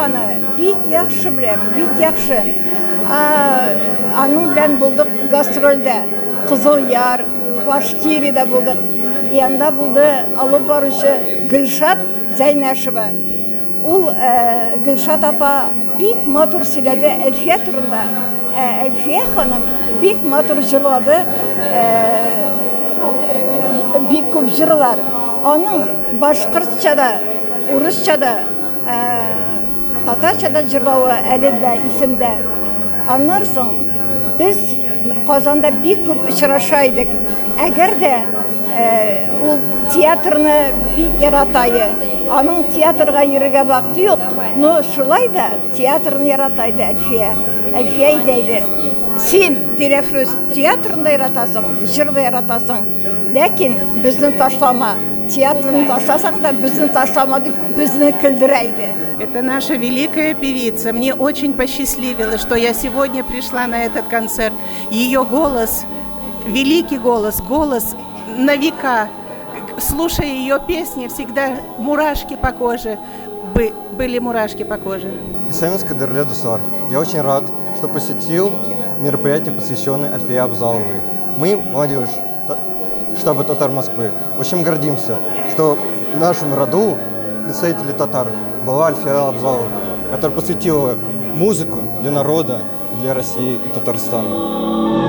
апаны бик яхшы беләм, бик яхшы. Аның белән булдык гастрольдә. Кызыл Яр, Башкириядә булдык. И анда булды алып баручы Гөлшат Зәйнәшева. Ул Гөлшат апа бик матур сөйләде Әлфия турында. Ә Әлфия ханым бик матур җырлады, бик күп җырлар. Аның башкортча да, урысча да, татарча да җырлавы әле дә исемдә. Аннан соң без Казанда бик күп очраша идек. Әгәр дә ул театрны бик ярата иде. Аның театрга йөрергә вакыты юк, но шулай да театрны ярата иде Әлфия. Әлфия әйтә иде, син, Диләфрүз, театрны да яратасың, җыр да яратасың, ләкин безне ташлама. Театрны ташласаң да, безне ташлама дип безне көлдерә иде. Это наша великая певица. Мне очень посчастливилось, что я сегодня пришла на этот концерт. Ее голос, великий голос, голос на века. Слушая ее песни, всегда мурашки по коже. Были мурашки по коже. Исәнмесез, кадерле дуслар. Я очень рад, что посетил мероприятие, посвященное Альфии Абзаловой. Мы, молодежь штаба татар Москвы, очень гордимся, что в нашем роду представители татар была Альфия Абзалова, которая посвятила музыку для народа, для России и Татарстана.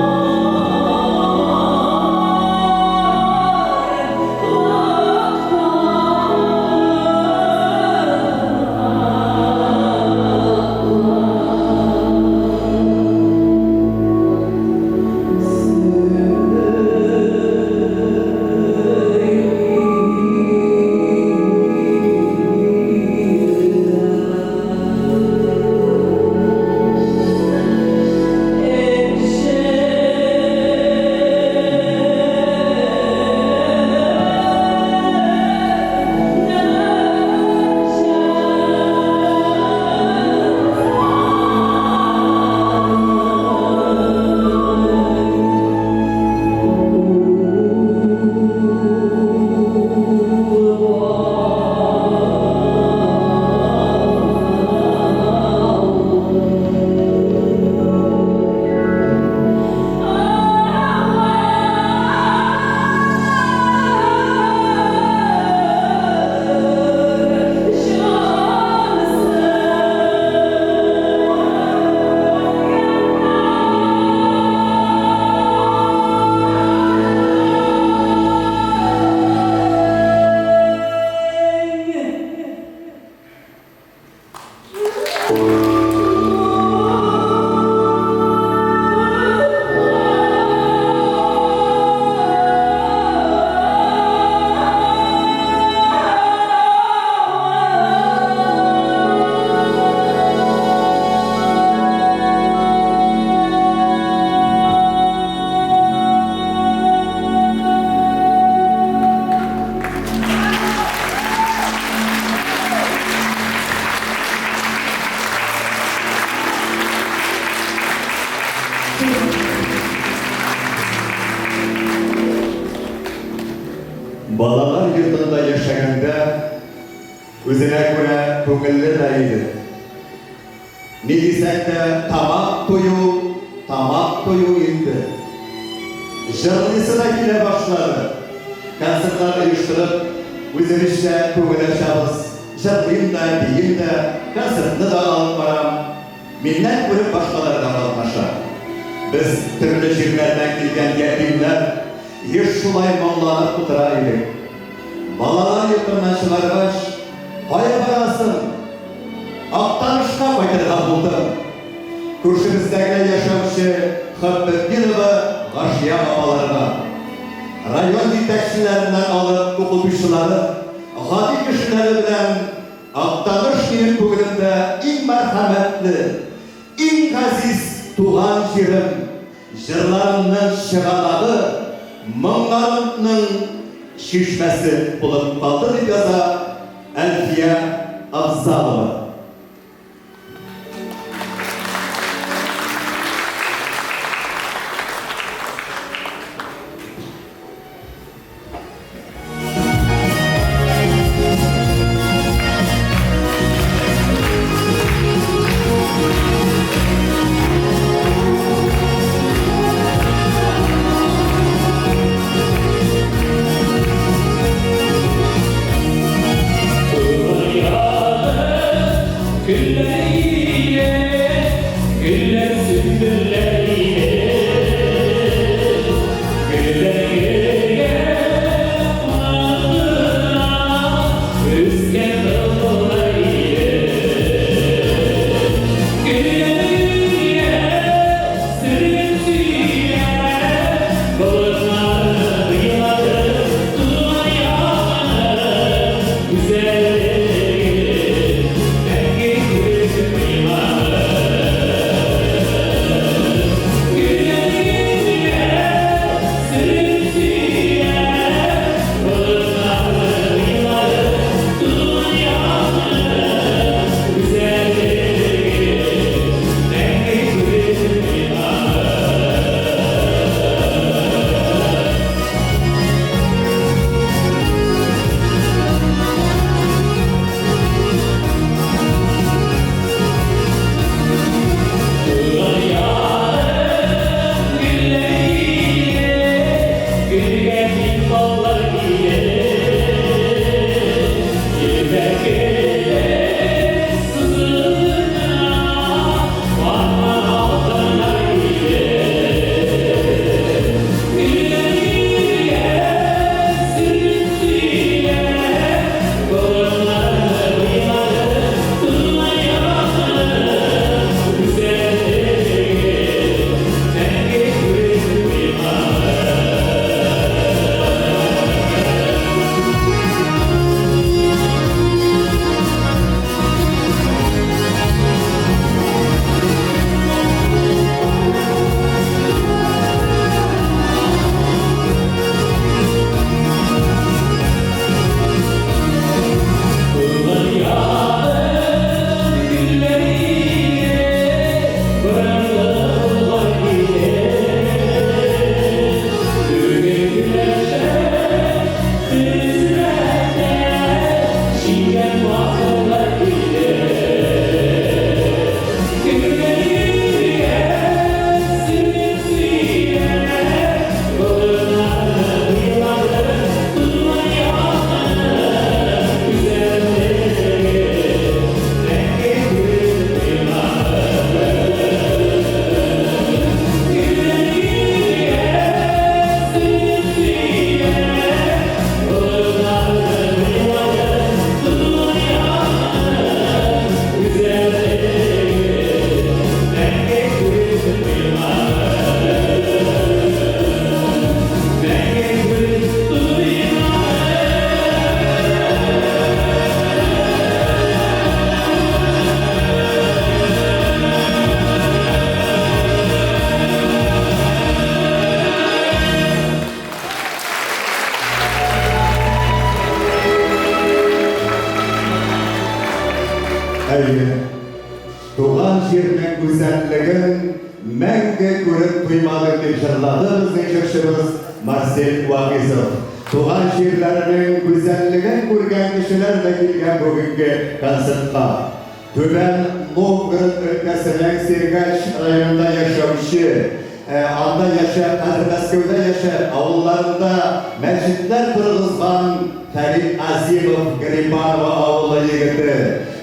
Балалар йортында яшәгәндә үзенә күрә күңелле дә иде. Ни дисәң дә, тамак тую, тамак тую инде. Җырлыйсы да килә башлады. Концертлар оештырып, үзебезчә күңел ачабыз. Җырлыйм да, биим дә, концертны да алып барам. Миннән күреп башкалар да катнаша. Без, төрле җирләрдән килгән ятимнәр, еш шулай моңланып утыра идек. Балалар йортыннан чыгаргач, кая барасың? Актанышка кайтырга булдым. Күршебездә генә яшәүче Хөббетдинова Гашия апаларга, район җитәкчеләреннән алып укытучылары, гади кешеләре белән Актаныш минем күңелемдә иң мәрхәмәтле, иң газиз туган җирем, җырларымның чыганагы, моңнарымның чишмәсе булып калды, дип яза Әлфия Афзалова. Әйе, туган җирнең гүзәллеген мәңге күреп туймадык, дип җырлады безнең җырчыбыз Марсель Вагыйзов. Туган җирләренең гүзәллеген күргән кешеләр дә килгән бүгенге концертка. Түбән Новгород өлкәсенең Сергач районында яшәүче, анда яшәп, хәзер Мәскәүдә яшәп, авылларында мәчетләр торгызган Фәрит Азимов, Грибаново авылы егете.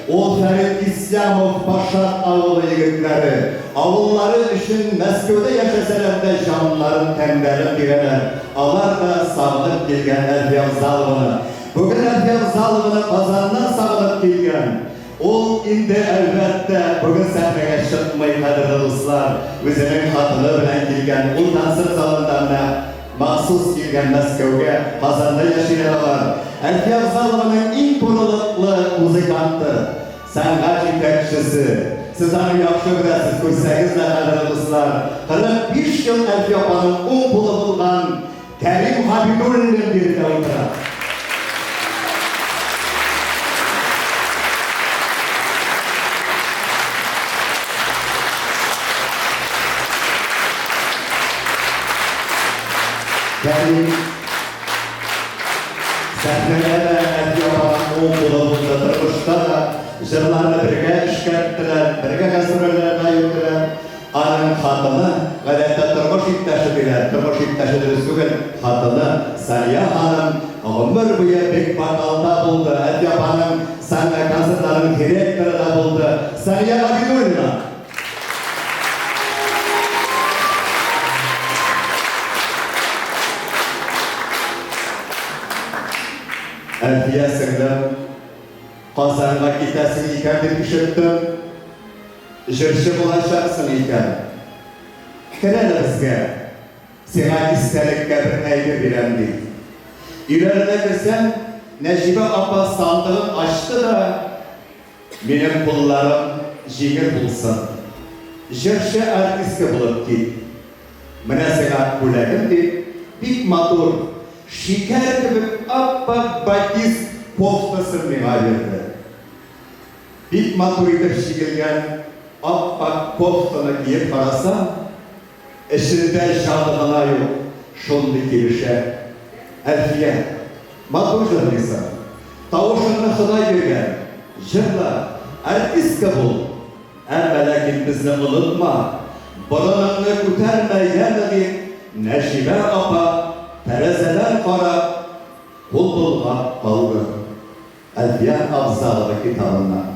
Ул Фәрит Ислямов, Пашат авылы егетләре. Авыллары өчен Мәскәүдә яшәсәләр дә җаннарын, тәннәрен бирәләр. Алар да сагынып килгән Әлфия Авзалованы. Бүген Әлфия Авзалованы Казаннан сагынып килгән. Ул инде, әлбәттә, бүген сәхнәгә чыкмый, кадерле дуслар. Үзенең хатыны белән килгән. Ул концерт залында менә махсус килгән Мәскәүгә. Казанда яшиләр алар. Әлфия Авзалованың иң турылыклы музыканты, сәнгать җитәкчесе. Сез аны яхшы беләсез, күрсәгез дә, кадерле дуслар. 45 ел Әлфия апаның уң кулы булган Кәрим Габидуллин биредә утыра. Кәрим сәхнәдә дә Әлфия апаның уң кулы булды, тормышта да җырларны бергә эшкәрттеләр, бергә гастрольләргә йөрделәр. Аның хатыны, гадәттә тормыш иптәше диләр, тормыш иптәше дөрес түгел, хатыны Сания ханым. Гомер буе бек вокалда булды. Әлфия апаның сәхнә концертларының директоры да булды. Сания Габидуллина. Әлфия сеңлем, Казанга китәсең икән дип ишеттем. Җырчы булачаксың икән. Кер әле безгә. Сиңа истәлеккә бер әйбер бирәм, ди. Өйләренә керсәм, Нәҗибә апа сандыгын ачты да, Минем кулларым җиңел булсын, җырчы артистка булып кит. Менә сиңа бүләгем, дип, бик матур, шикәр кебек ап-ак батист кофтасын миңа бирде. Бик матур итеп чигелгән ап-ак кофтаны киеп карасам, Эчендә җаны гына юк, шундый килешә. Әлфия, матур җырлыйсың. Тавышыңны Ходай биргән. Җырла, артистка бул. Әмма ләкин безне онытма, борыныңны күтәрмә, яме, дип, Нәҗибә апа тәрәзәдән карап, кул болгап калды. Әлфия Афзалова китабыннан.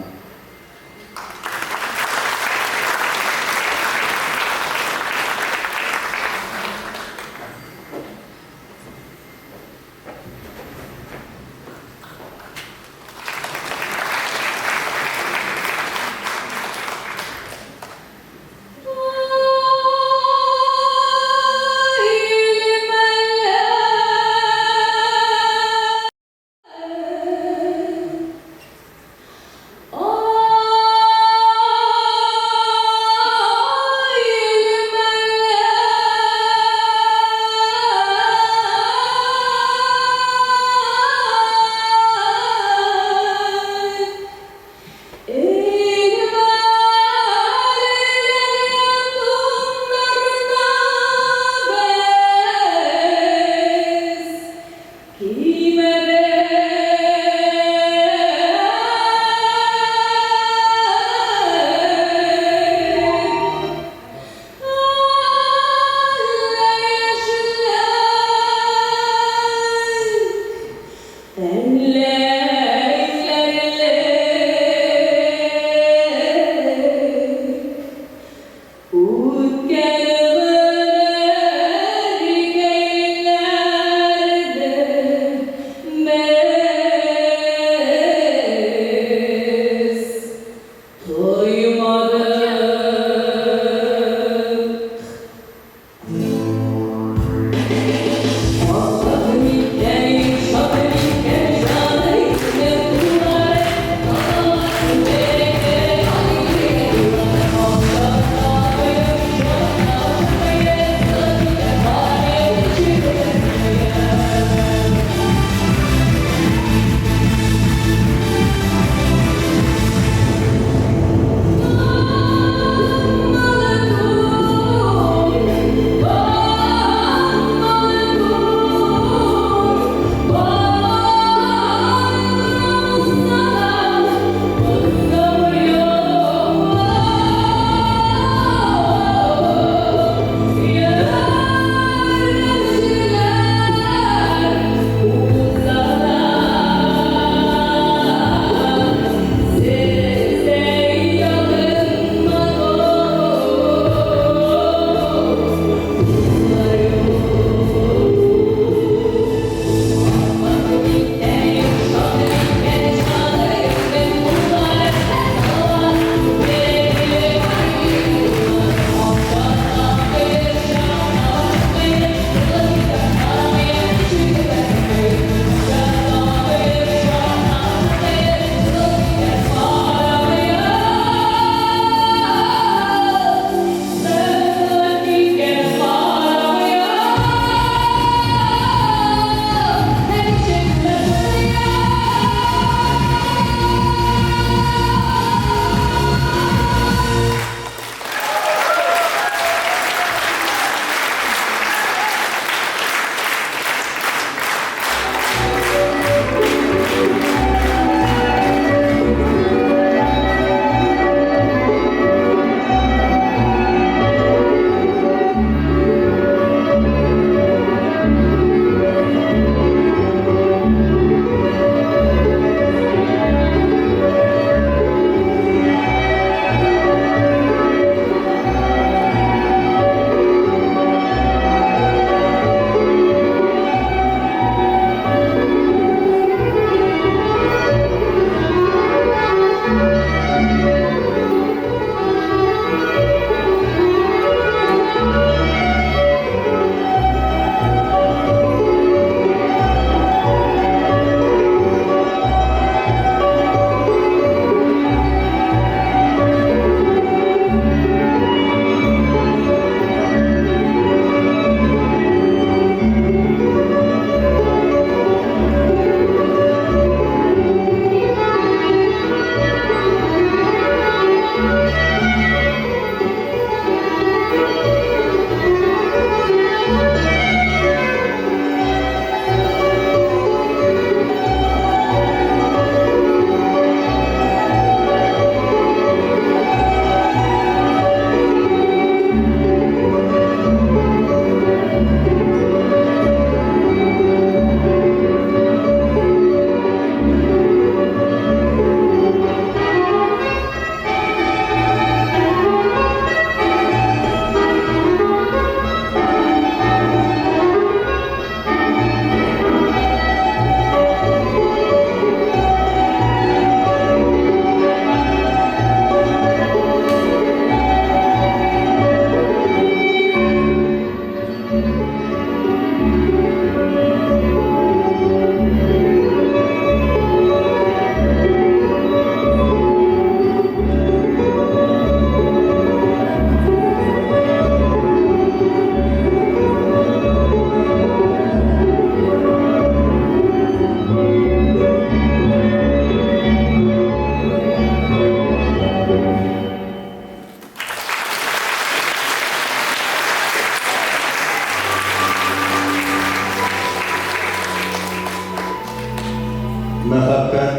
Мәхәббәт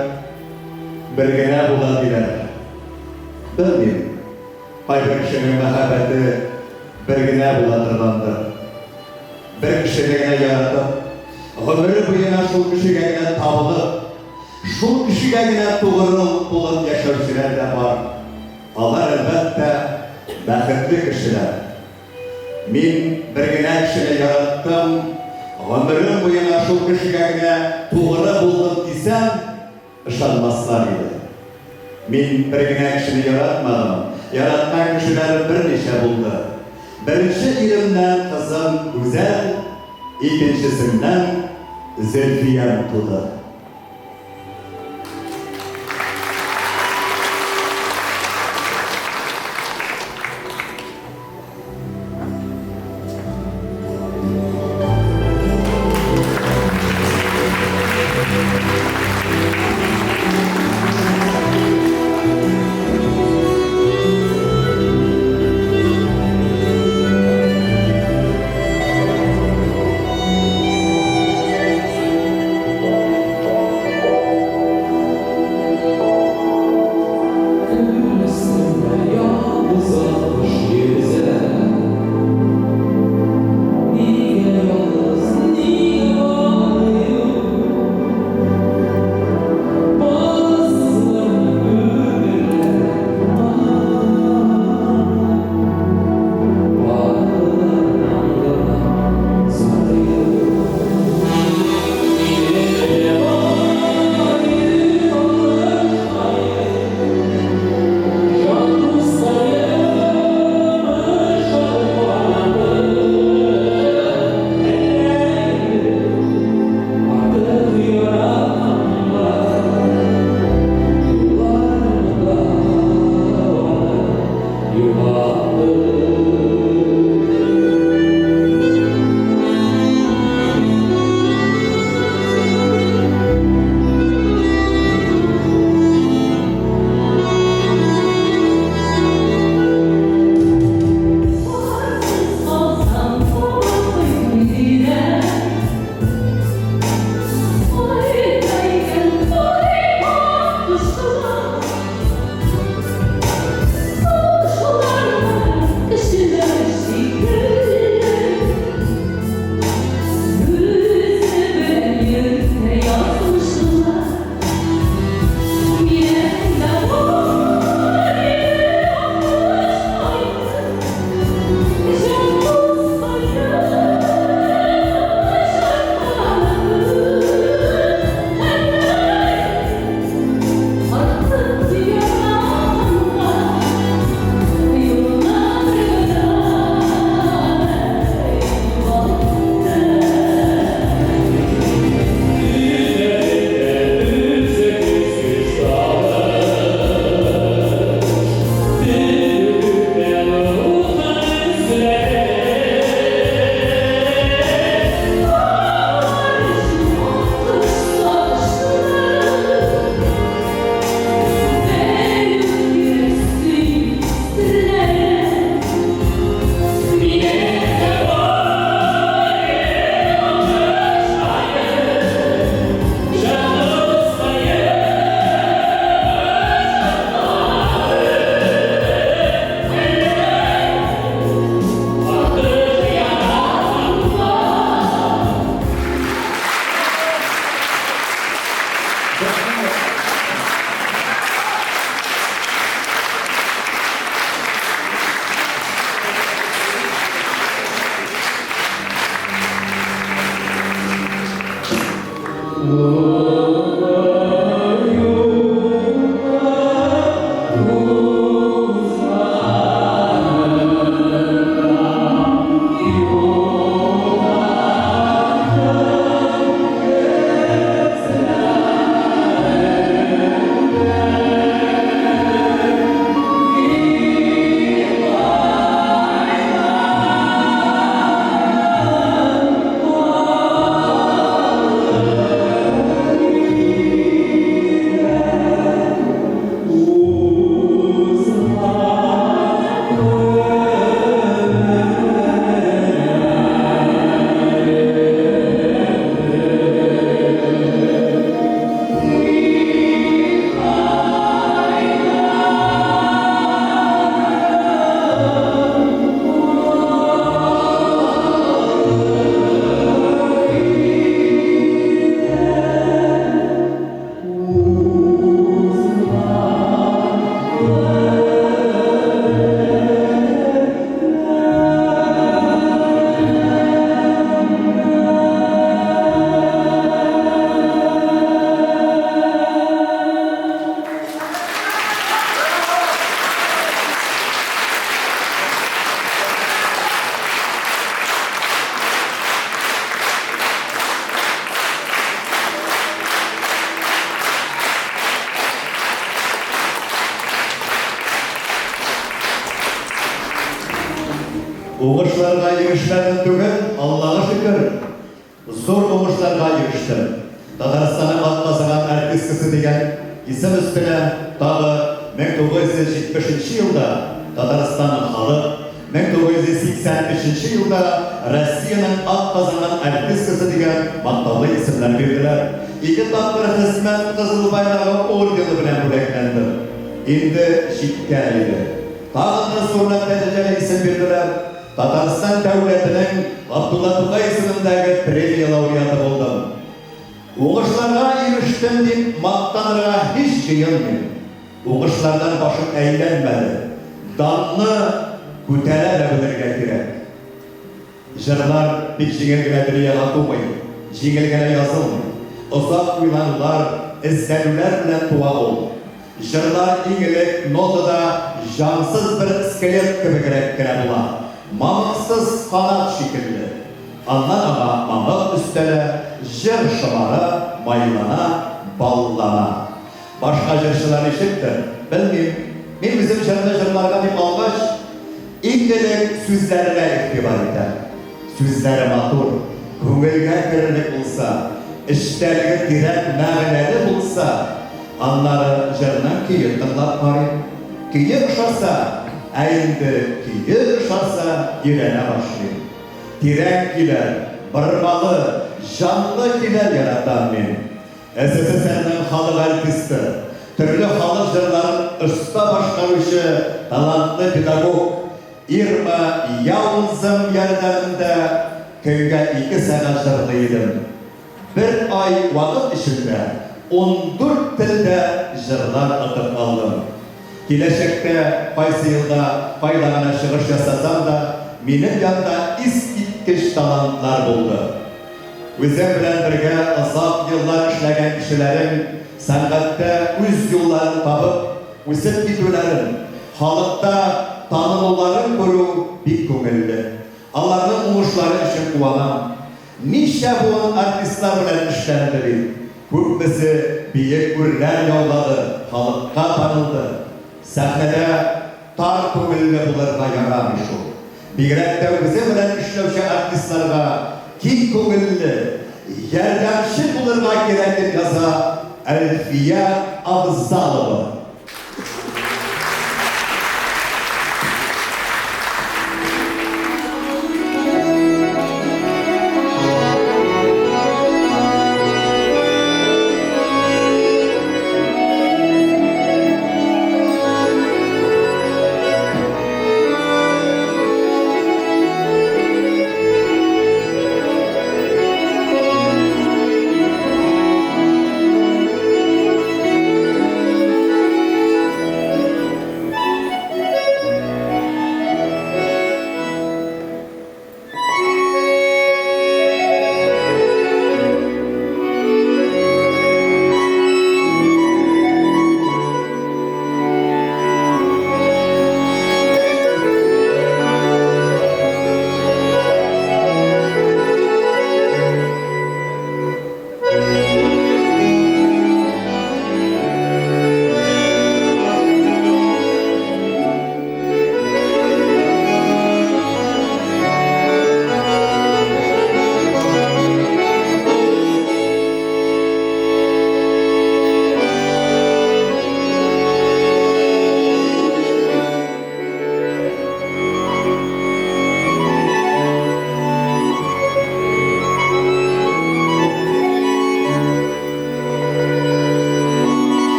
бер генә була диләр. Белмим, кайбер кешенең мәхәббәте бер генә була торгандыр. Бер кешене генә яратып, гомере буена шул кешегә генә табынып, шул кешегә генә тугры булып яшәүчеләр дә бар. Алар, әлбәттә, бәхетле кешеләр. Мин бер генә кешене яраттым, гомерем буена шул кешегә генә тугры булдым дисәм, ышанмаслар иде. Мин бер генә кешене яратмадым, яраткан кешеләрем берничә булды. Беренче иремнән кызым Гүзәл, икенчесеннән Зөлфиям туды. Уңышларга ирешмәдем түгел, Аллага шөкер, зур уңышларга ирештем. Татарстанның атказанган артисткасы дигән исем өстенә тагы 1970 нче елда Татарстанның халык, 1983 нче елда Россиянең атказанган артисткасы дигән мактаулы исемнәр бирделәр. Ике тапкыр Хезмәт Кызыл Байрагы ордены белән бүләкләндем. Инде җиткән иде. Тагын да зуррак дәрәҗәле исем бирделәр, Татарстан дәүләтенең Габдулла Тукай исемендәге премия лауреаты булдым. Уңышларга ирештем дип мактанырга һич җыенмыйм. Уңышлардан башым әйләнмәде. Данны күтәрә дә белергә кирәк. Җырлар бик җиңел генә дөньяга тумый, җиңел генә язылмый. Озак уйланулар, эзләнүләр белән туа ул. Җырлар иң элек нотада җансыз бер скелет кебегрәк кенә була, мамыксыз канат шикелле. Аннан аңа мамык өстәлә, җыр шомара, майлана, баллана. Башка җырчылар ничектер, белмим. Мин үзем җырны җырларга дип алгач, иң элек сүзләренә игътибар итәм. Сүзләре матур, күңелгә керерлек булса, эчтәлеге тирән мәгънәле булса, аннары җырның көен тыңлап карыйм. Көе ошаса, ә инде көе ошаса, өйрәнә башлыйм. Тирән көйләр, бормалы, җанлы көйләр яратам мин. СССРның халык артисты, төрле халык җырларын оста башкаручы талантлы педагог Ирма Яунзем ярдәмендә көнгә ике сәгать җырлый идем. Бер ай вакыт эчендә 14 телдә җырлар отып алдым. Киләчәктә кайсы елда кайда гына чыгыш ясасам да, минем янда искиткеч талантлар булды. Үзем белән бергә озак еллар эшләгән кешеләрем сәнгатьтә үз юлларын табып, үсеп китүләрен, халыкта танылуларын күрү бик күңелле. Аларның уңышлары өчен куанам. Ничә буын артистлар белән эшләнде бит. Күпмесе биек үрләр яулады, халыкка танылды. Сәхнәдә тар күңелле булырга ярамый шул. Бигрәк тә үзе белән эшләүче артистларга киң күңелле, ярдәмчел булырга кирәк, дип яза Әлфия Авзалова.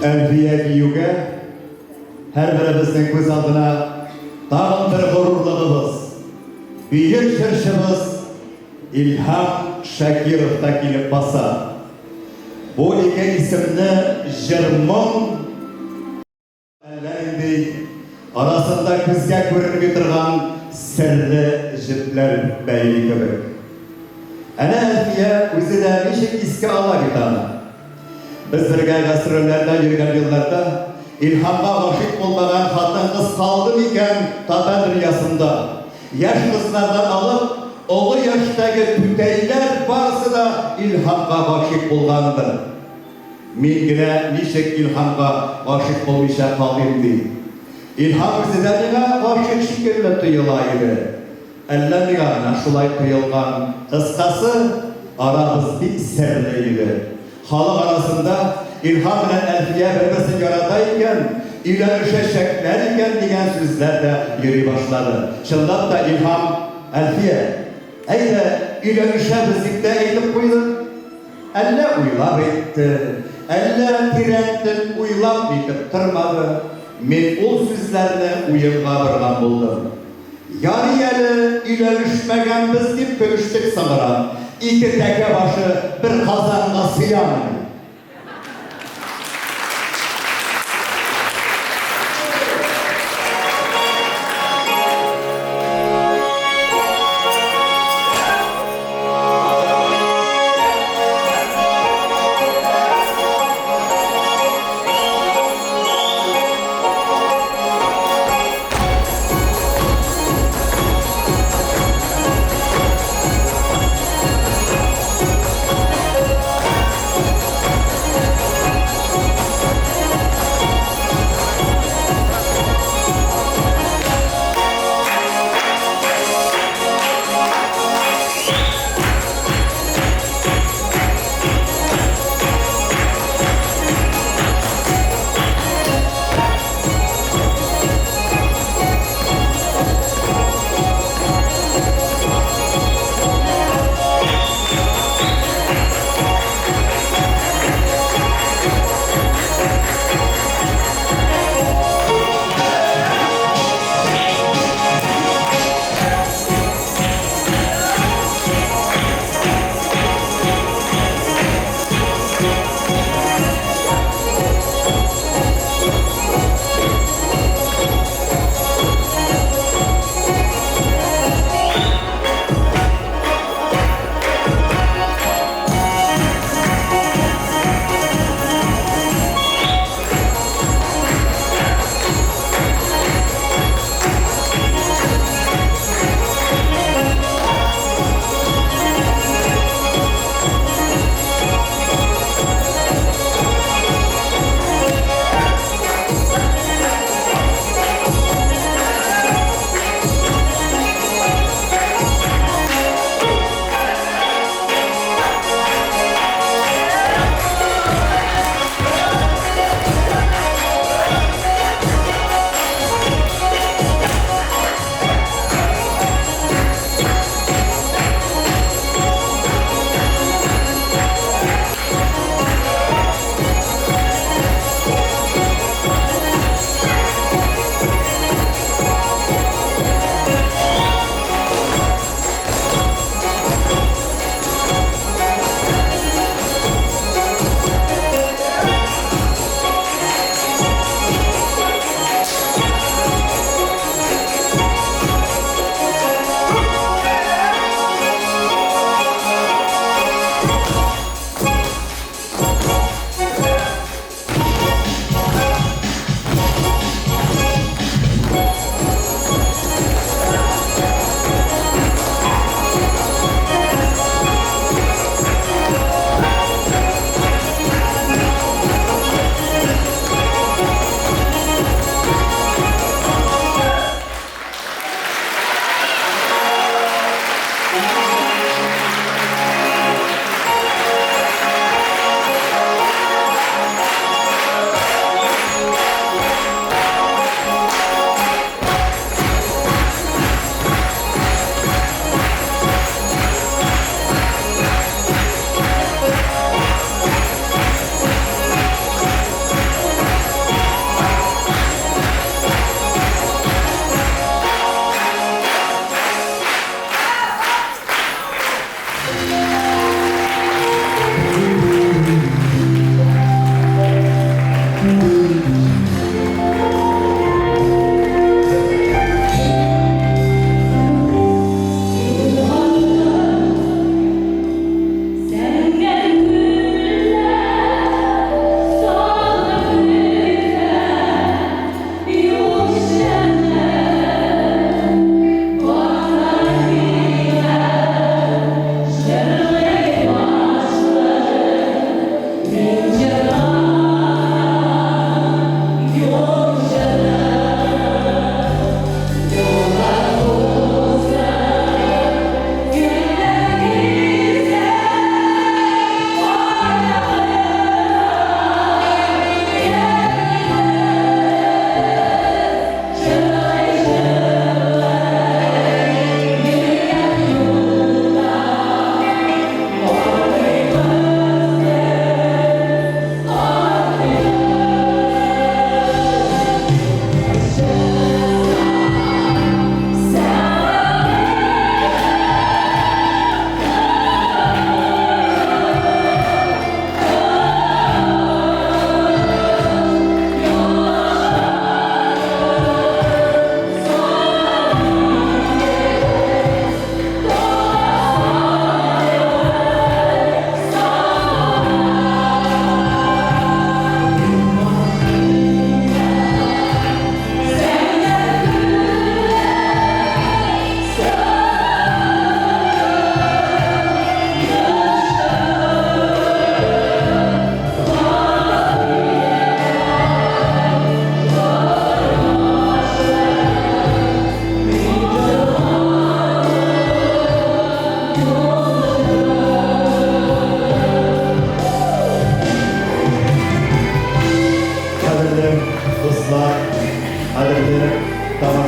Әлфия диюгә, һәрберебезнең күз алдына тагын бер горурлыгыбыз, бөек җырчыбыз Илһам Шакиров та килеп баса. Бу ике исемне җыр-моң, Әллә нинди, арасында күзгә күренми торган серле җепләр бәйли кебек. Әнә Әлфия үзе дә ничек искә ала бит аны. Без бергә гастрольләрдә йөргән елларда Илһамга гашыйк булмаган хатын-кыз калды микән татар дөньясында? Яшь кызлардан алып, олы яшьтәге түтәйләр барысы да Илһамга гашыйк булгандыр. Мин генә ничек Илһамга гашыйк булмыйча калыйм ди? Илһам үзе дә миңа гашыйк шикелле тоела иде. Әллә миңа гына шулай тоелган. Кыскасы, арабыз бик серле иде. Халык арасында Илһам белән Әлфия бер-берсен ярата икән, өйләнешәчәкләр икән дигән сүзләр дә йөри башлады. Чынлап та Илһам, Әлфия, әйдә, өйләнешәбез дип тә әйтеп куйды. Әллә уйлап әйтте, әллә тирәнтен уйлап нитеп тормады, мин ул сүзләрне уенга борган булдым. Ярый әле өйләнешмәгәнбез, дип көлештек соңрак. Ике тәкә башы бер казанга сыямыни?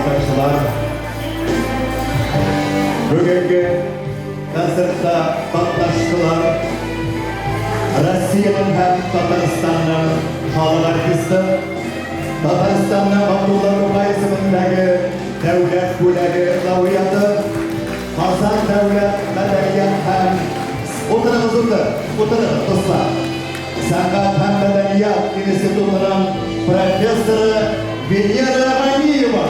тамашачылар. Бүгенге концертта катнаштылар Россиянең һәм Татарстанның халык артисты, Татарстанның Габдулла Тукай исемендәге дәүләт бүләге лауреаты, Казан дәүләт мәдәният һәм Утырыгыз, утыр, утырыгыз, дуслар. Сәнгать һәм мәдәният институтының профессоры Венера Ганиева.